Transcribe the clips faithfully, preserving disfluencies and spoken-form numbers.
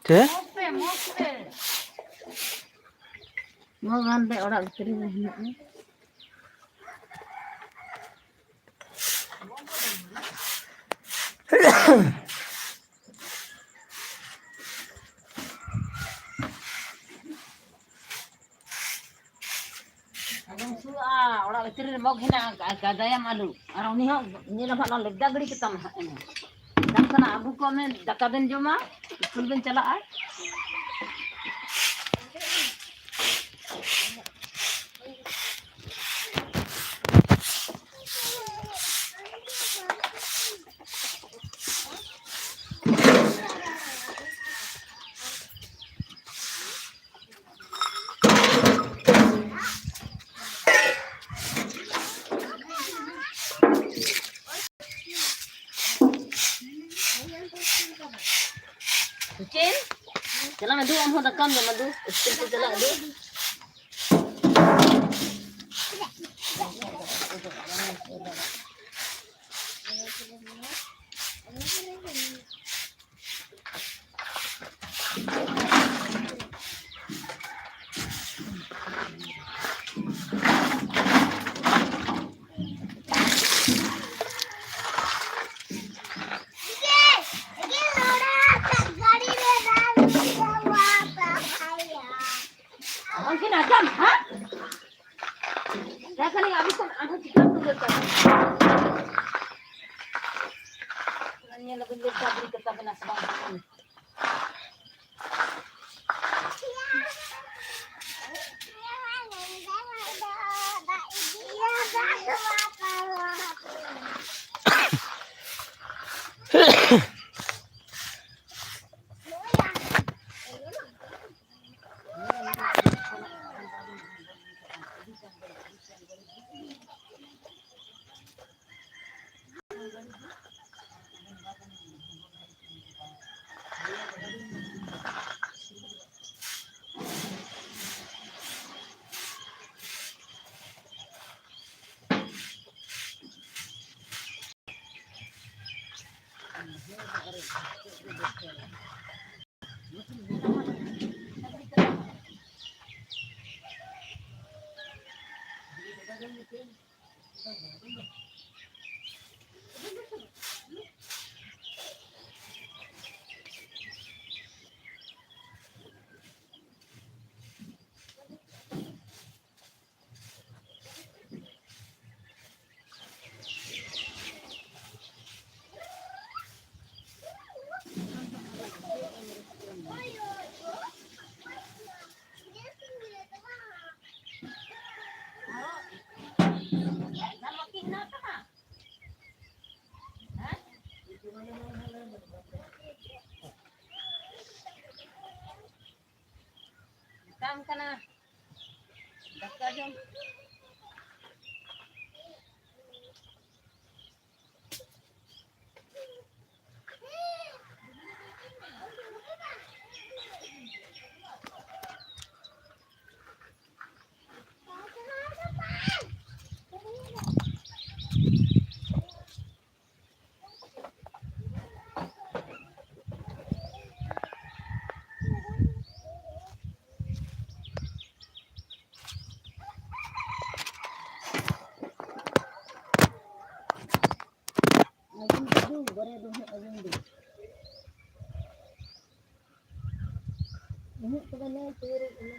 ᱪᱮᱫ? ᱱᱚᱣᱟ ᱜᱟᱱ ᱨᱮ ᱚᱲᱟᱜ ᱵᱷᱤᱛᱨᱤ ᱨᱮ ᱦᱮᱱᱟᱜᱼᱟ᱾ ᱟᱫᱚᱢ ᱥᱩᱨᱩᱜᱼᱟ, ᱚᱲᱟᱜ ᱵᱷᱤᱛᱨᱤ ᱨᱮ ᱢᱚᱜᱽ ᱦᱮᱱᱟᱜᱼᱟ, ᱜᱟᱫᱟᱭᱟᱢ ᱟᱞᱩ᱾ ᱟᱨ ᱩᱱᱤ ᱦᱚᱸ ᱧᱮᱞᱟᱢ ᱦᱟᱸᱜ, ᱞᱮᱵᱫᱟ ᱜᱤᱲᱤ ᱠᱟᱛᱟᱢ ᱦᱟᱸᱜ᱾ ᱢᱮᱛᱟᱢ ᱠᱟᱱᱟ, "ᱟᱹᱜᱩ ᱠᱚᱜ ᱢᱮ, ᱫᱟᱠᱟ ᱵᱮᱱ ᱡᱚᱢᱟ, ᱥᱠᱩᱞ ᱵᱮᱱ ᱪᱟᱞᱟᱜᱼᱟ᱾" ᱥᱩᱪᱤᱱ, ᱪᱟᱞᱟᱜ ᱢᱮ ᱫᱩ, ᱟᱢ ᱦᱚᱸ ᱫᱟᱠᱟᱢ ᱡᱚᱢᱟ ᱫᱩ, ᱥᱠᱩᱞ ᱛᱮ ᱪᱟᱞᱟᱜ ᱫᱩ᱾ ᱟᱨᱦᱚᱸ ᱪᱤᱠᱟᱹ ᱛᱩᱞᱟᱹᱣ ᱛᱟᱵᱮᱱᱟ? ᱧᱮᱞ ᱟᱵᱤᱱ ᱞᱮ ᱰᱟᱵᱨᱤ ᱠᱟᱛᱟ ᱵᱮᱱᱟ ᱥᱮ ᱵᱟᱝ? ᱢᱮᱛᱟᱢ ᱠᱟᱱᱟ ᱫᱟᱠᱟ ᱡᱚᱢ᱾ ᱟᱹᱵᱤᱱ ᱫᱚ ᱵᱟᱨᱭᱟ ᱫᱚ ᱦᱟᱸᱜ ᱟᱹᱵᱤᱱ ᱫᱚ᱾ ᱩᱱᱟᱹᱜ ᱛᱚᱵᱮ ᱱᱚᱣᱟ ᱛᱩᱭᱟᱹᱨ ᱮᱱᱟ᱾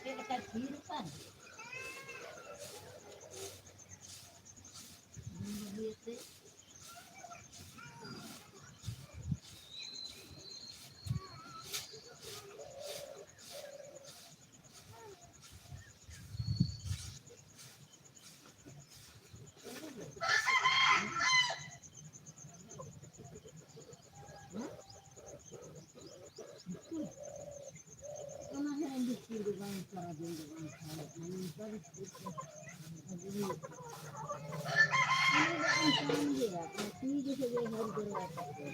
ᱪᱮᱫ ᱞᱮᱠᱟ ᱛᱷᱤᱨ ᱟᱠᱟᱱ? ᱚᱱᱟ ᱦᱚᱸ ᱵᱤᱥᱠᱩᱴ ᱫᱚ ᱵᱟᱝ, ᱥᱟᱨᱟ ᱫᱤᱱ ᱫᱚ ᱵᱟᱝ ᱠᱷᱟᱣᱟ᱾ ᱚᱱᱟ ᱫᱚ ᱚᱱᱠᱟᱱ ᱜᱮᱭᱟ, ᱛᱤ ᱡᱚᱠᱷᱚᱡ ᱜᱮ ᱦᱚᱲ ᱜᱚᱲᱚ ᱟᱠᱚ ᱠᱚ᱾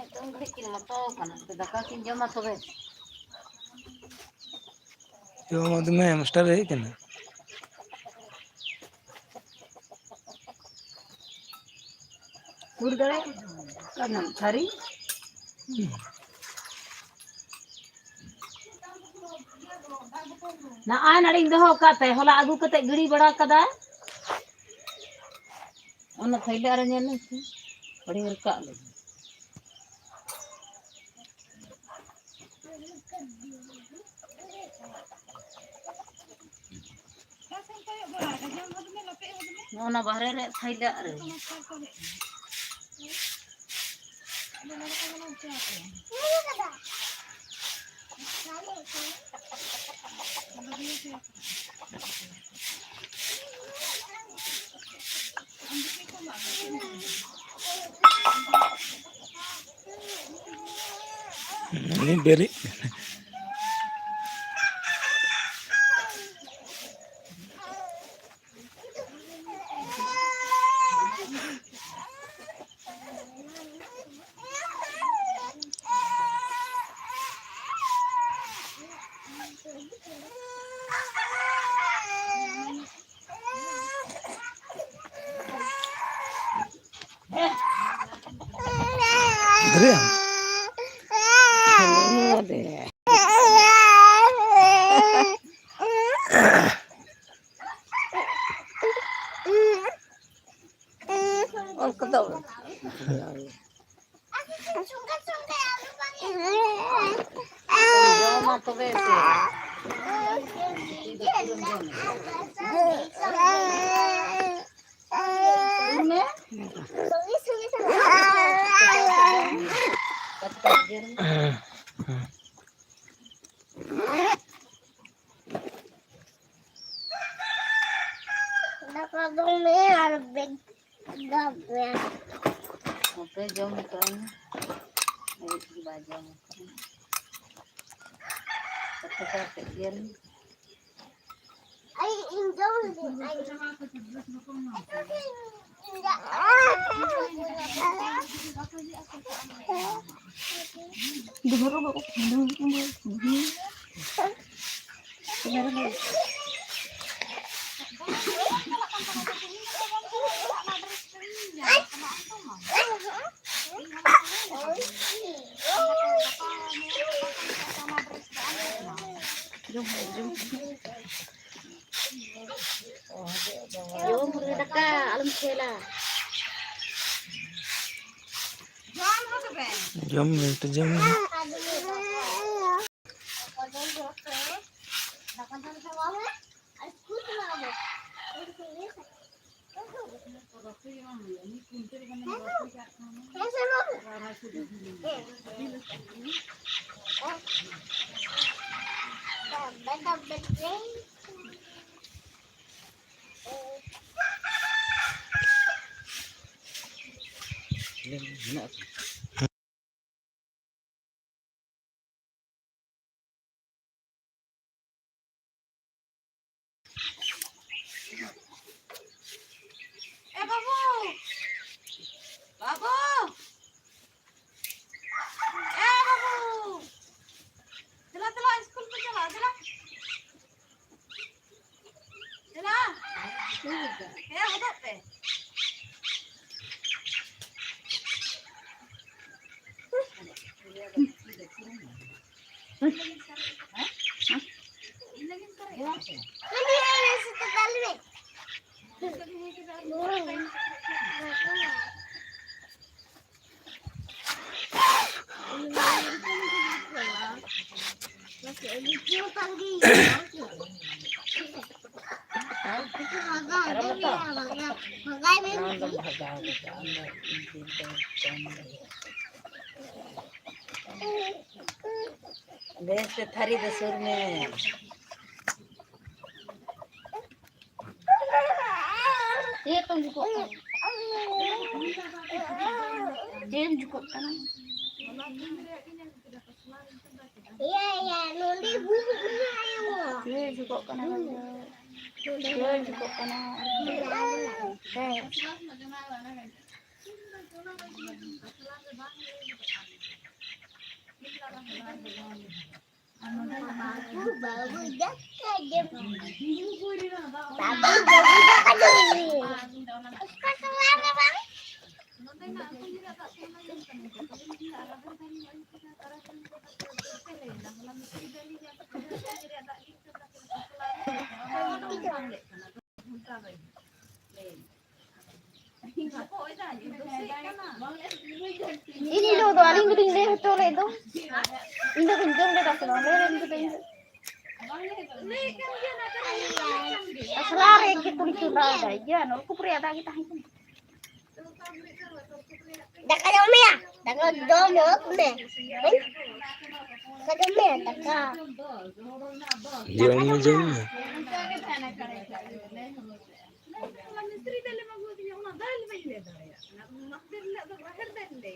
ᱱᱤᱛᱚᱝ ᱜᱷᱟᱹᱲᱤᱡ ᱠᱤᱱ ᱢᱚᱴᱟᱣ ᱠᱟᱱᱟ, ᱛᱚ ᱫᱟᱠᱟ ᱠᱤᱱ ᱡᱚᱢᱟ ᱛᱚᱵᱮ᱾ ᱡᱚᱢ ᱟᱫᱚ ᱢᱮ, ᱢᱟᱥᱴᱟᱨ ᱦᱮᱡ ᱠᱟᱱᱟ᱾ ᱥᱩᱨ ᱫᱟᱲᱮ ᱠᱟᱱᱟᱢ, ᱥᱟᱹᱨᱤ? ᱱᱚᱜᱼᱚᱭ ᱱᱚᱰᱮᱧ ᱫᱚᱦᱚ ᱟᱠᱟᱫ ᱛᱟᱭ, ᱦᱚᱞᱟ ᱟᱹᱜᱩ ᱠᱟᱛᱮ ᱜᱤᱲᱤ ᱵᱟᱲᱟ ᱠᱟᱫᱟᱭ᱾ ᱚᱱᱟ ᱛᱷᱟᱹᱭᱞᱟᱹ ᱨᱮ ᱧᱮᱞ ᱢᱮᱥᱮ, ᱟᱹᱰᱤ ᱨᱟᱠᱟᱵ ᱞᱮᱱᱟ᱾ ᱱᱚᱜᱼᱚ ᱱᱟ ᱵᱟᱦᱨᱮ ᱨᱮ ᱛᱷᱟᱹᱭᱞᱟᱹ ᱨᱮ᱾ ᱩᱱᱤ ᱵᱮᱨᱮᱫ ᱠᱟᱱᱟ᱾ ᱫᱷᱩᱨᱮ᱾ ᱚᱱᱠᱟ ᱫᱚ ᱡᱚᱢᱟ ᱛᱚᱵᱮ ᱥᱮ᱾ ᱫᱟᱠᱟ ᱡᱚᱢ ᱢᱮ ᱟᱨ ᱵᱮᱜ ᱫᱟᱜ ᱢᱮ᱾ ᱦᱟᱯᱮ ᱡᱚᱢ ᱦᱚᱪᱚᱧ᱾ ᱟᱹᱭᱩᱵ ᱜᱮ ᱵᱟᱭ ᱡᱚᱢ ᱦᱚᱪᱚᱧ᱾ ᱠᱟᱛᱷᱟ ᱠᱟᱛᱮ ᱜᱮᱞ᱾ ᱟᱭ, ᱤᱧ ᱡᱚᱢ ᱞᱟᱹᱜᱤᱫ, ᱟᱭ᱾ ᱡᱚᱢ ᱯᱩᱨᱟᱹ ᱫᱟᱠᱟ, ᱟᱞᱚᱢ ᱠᱷᱮᱞᱟ᱾ ᱡᱚᱢ ᱢᱮ, ᱛᱚ ᱡᱚᱢ ᱢᱮ᱾ ᱮ ᱵᱟᱹᱵᱩ! ᱵᱟᱹᱵᱩ! ᱮ ᱵᱟᱹᱵᱩ! ᱫᱮᱞᱟ, ᱫᱮᱞᱟ, ᱤᱥᱠᱩᱞ ᱯᱮ ᱪᱟᱞᱟᱜᱼᱟ, ᱫᱮᱞᱟ᱾ ᱫᱮᱞᱟ᱾ ᱦᱮᱸ, ᱦᱚᱫᱚᱜ ᱯᱮ᱾ ᱵᱮᱥ ᱛᱮ ᱛᱷᱟᱹᱨᱤ ᱫᱚ ᱥᱩᱨ ᱢᱮ᱾ ᱪᱮᱫ ᱮᱢ ᱡᱩᱠᱚᱜ ᱠᱟᱱᱟ? ᱪᱮᱫ ᱮᱢ ᱡᱩᱠᱚᱜ ᱠᱟᱱᱟ? ᱱᱚᱰᱮ ᱵᱩᱡᱩᱜ ᱢᱮ, ᱟᱭᱳ᱾ ᱪᱮᱫ ᱡᱩᱠᱚᱜ ᱠᱟᱱᱟ? ᱪᱮᱫ ᱡᱩᱠᱚᱜ ᱠᱟᱱᱟ? ᱦᱮᱸ᱾ ᱵᱟᱹᱵᱩ, ᱵᱟᱹᱵᱩ, ᱫᱟᱠᱟ ᱡᱚᱢ᱾ ᱵᱟᱹᱵᱩ, ᱵᱟᱹᱵᱩ, ᱫᱟᱠᱟ ᱡᱚᱢ᱾ ᱚᱠᱟ ᱥᱚᱢᱚᱭ ᱨᱮ ᱵᱟᱝ? ᱤᱧ ᱦᱤᱞᱳᱜ ᱫᱚ ᱟᱹᱞᱤᱧ ᱫᱚᱞᱤᱧ ᱞᱟᱹᱭ ᱦᱚᱪᱚ ᱞᱮᱫ ᱫᱚ᱾ ᱤᱧ ᱫᱚ ᱵᱟᱹᱧ ᱡᱚᱢ ᱞᱮᱫᱟ ᱥᱮ ᱵᱟᱝ? ᱞᱟᱹᱭ ᱞᱮᱱ ᱜᱮ ᱤᱧ ᱫᱚ᱾ ᱟᱥᱲᱟ ᱨᱮ ᱜᱮ ᱠᱩᱞᱦᱤ ᱪᱚᱸᱫᱟ ᱮᱫᱟ᱾ ᱤᱭᱟᱹ, ᱱᱚᱞᱠᱩᱯ ᱨᱮᱭᱟᱜ ᱫᱟᱜ ᱜᱮ ᱛᱟᱦᱮᱸ ᱠᱟᱱᱟ᱾ ᱫᱟᱠᱟ ᱡᱚᱢ ᱢᱮᱭᱟ? ᱫᱟᱠᱟ ᱡᱚᱢ ᱦᱚᱸ ᱢᱮ᱾ ᱫᱟᱠᱟ ᱡᱚᱢ ᱢᱮ, ᱫᱟᱠᱟ᱾ ᱡᱚᱢ ᱢᱮ, ᱡᱚᱢ ᱢᱮ᱾ ᱢᱤᱥᱛᱨᱤ ᱫᱟᱞᱮ ᱢᱟ ᱵᱚᱦᱩᱛ ᱜᱮ, ᱚᱱᱟ ᱫᱟᱞ ᱵᱟᱹᱧ ᱞᱟᱹᱭ ᱫᱟᱲᱮᱭᱟᱜ ᱠᱟᱱᱟ᱾ ᱢᱟᱥᱴᱟᱨ ᱦᱤᱞᱳᱜ ᱫᱚ ᱨᱟᱦᱮᱲ ᱫᱟᱞ ᱞᱮ᱾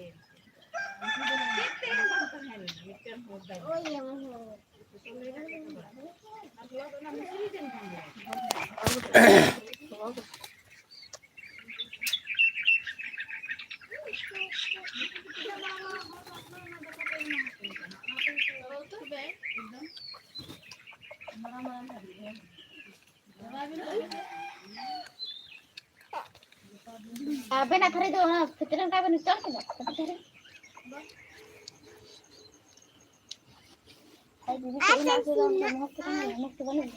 ᱪᱮᱫ ᱛᱮ ᱵᱟᱝ ᱛᱟᱦᱮᱸ ᱞᱮᱱᱟ ᱢᱤᱫᱴᱮᱱ ᱦᱚᱸ ᱫᱟᱞ᱾ ᱳᱭ ᱮᱢ ᱦᱚᱸ᱾ ᱟᱨ ᱦᱚᱞᱟ ᱫᱚ ᱚᱱᱟ ᱢᱤᱥᱛᱨᱤ ᱴᱷᱮᱱ ᱠᱷᱚᱱ ᱜᱮ᱾ ᱛᱚᱵᱮ ᱮᱠᱫᱚᱢ ᱢᱟᱨᱟᱝ ᱢᱟᱨᱟᱝ ᱫᱷᱟᱹᱵᱤᱡ ᱜᱮ᱾ ᱟᱵᱮᱱᱟᱜ ᱛᱷᱟᱹᱨᱤ ᱫᱚ ᱚᱱᱟ ᱠᱷᱟᱹᱪᱞᱟᱹᱜ ᱠᱟᱜ ᱵᱮᱱ ᱪᱟᱞ ᱠᱮᱫᱟ, ᱟᱯᱮ ᱛᱷᱟᱹᱨᱤ? ᱟᱨ ᱡᱩᱫᱤ ᱪᱮᱫ ᱢᱮᱱᱟᱜ ᱟᱥᱮ ᱵᱟᱝ, ᱢᱚᱡᱽ ᱛᱮ ᱵᱟᱹᱱᱩᱜᱼᱟ, ᱢᱚᱡᱽ ᱛᱮ ᱵᱟᱹᱱᱩᱜᱼᱟ᱾